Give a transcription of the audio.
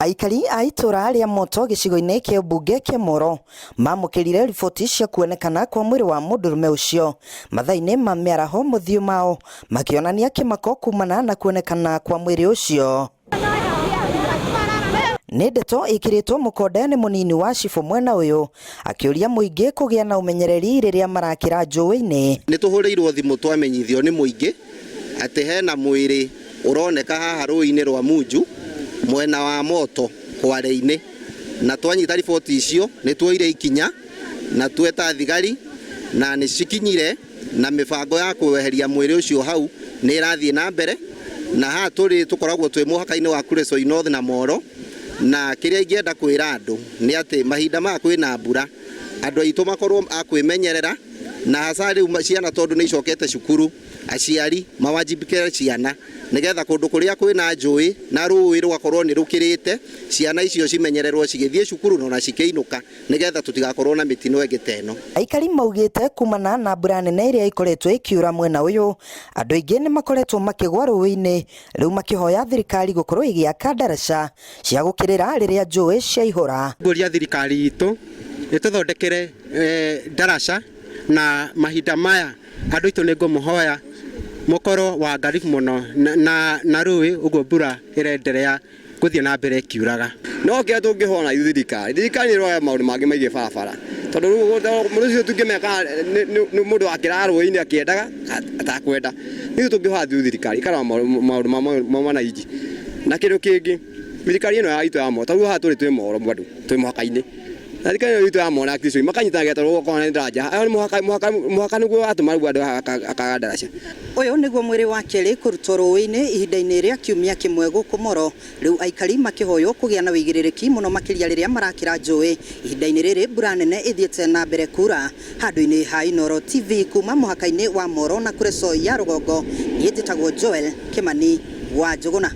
Aikari a itũra rĩa Moto gĩcigo-inĩ kĩa ũmbunge kĩa Moro mamũkĩrire riboti cia kuonekana kwa mwĩrĩ wa mũndũrũme ũcio mathaa-inĩ ma mĩaraho mothiũ mao makĩonania kĩmako kumana na kuonekana kwa mwĩrĩ ũcio. Nĩ ndeto ĩkĩrĩtwo mũkonde nĩ mũnini wa cibũ mwena ũyũ akĩũria mũingĩ kũgĩa na ũmenyereri rĩrĩa marakĩra njũĩ-inĩ. Nĩ tũhũrĩirwo thimũ twamenyithio nĩ mũingĩ atĩ hena mwĩrĩ ũroneka haha rũĩ-inĩ rwa Munju mwena wa Moto Kware-inĩ, na twanyita riboti icio nĩ tuoire ikinya na tweta thigari na nĩ cikinyire na mĩbango ya kweheria mwĩrĩ ũcio hau nĩ ĩrathiĩ na mbere. Na haha tũrĩ tũkoragwo twĩ mũhaka-inĩ wa Kuresoi North na Moro, na kĩrĩa ingĩenda kwĩra andũ nĩ atĩ mahinda maya kwĩna mbura, andũ aitũ makorwo a kwĩmenyerera, na hasa rĩu ciana tondũ nĩ icokete cukuru, aciari mawajibikĩre ciana nĩgetha kũndũ kũrĩa kwĩna njũĩ na rũĩ rũgakorwo nĩ rũkĩrĩte, ciana icio cimenyererwo cigĩthiĩ cukuru na ona cikĩinũka nĩgetha tũtigakorwo na mĩtino ĩngĩ ta ĩno. Aikari maugĩte kumana na mbura nene ĩrĩa ĩkoretwo ĩkiura mwena ũyũ, andũ aingĩ nĩ makoretwo makĩgwa rũĩ-inĩ, rĩu makĩhoya thirikari gũkorwo ĩgĩaka ndaraca cia gũkĩrĩra rĩrĩa njũĩ ciaihũra. Ngũria thirikari itũ ĩtũthondekere ndaraca na mahinda maya andũ aitũ nĩ ngũmũhoya mũkorwo wangaribu mũno na rũĩ ũguo mbura ĩrenderea gũthiĩ na mbere ĩkiuraga. No kĩrĩa tũngĩhoya na thirikari, thirikari nĩ ĩrore maũndũ mangĩ megiĩ barabara, tondũ rĩu mũndũ ũcio tũngĩmenya kana nĩ mũndũ wakĩraga rũĩ-inĩ akĩendaga atakwenda. Rĩu tũngĩhoya tu thirikari ĩkarora maũndũ ma mwananchi. Na kĩndũ kĩngĩ, thirikari ĩno itũ ya Moro, ta rĩu haha tũrĩ twĩ Moro bado twĩ mũhaka-inĩ, na thirikari ĩno itũ ya Moro na Kuresoi makanyitanagĩra tondũ gũkoragwo na ndaraja, mũhaka nĩguo watũma rĩu andũ aya makaga ndaraca. Ũyũ nĩguo mwĩrĩ wa kerĩ kũrutwo rũĩ-inĩ ihinda-inĩ rĩa kiumia kĩmwe gũkũ Moro. Rĩu aikari makĩhoywo kũgĩa na ũigĩrĩrĩki mũno makĩria rĩrĩa marakĩra njũĩ ihinda-inĩ rĩrĩ mbura nene ĩthiĩte na mbere kura. Handũ-inĩ ha Inooro TV kuma mũhaka-inĩ wa Moro na Kuresoi ya rũgongo, niĩ njĩtagwo Joel Kĩmani wa Njũgũna.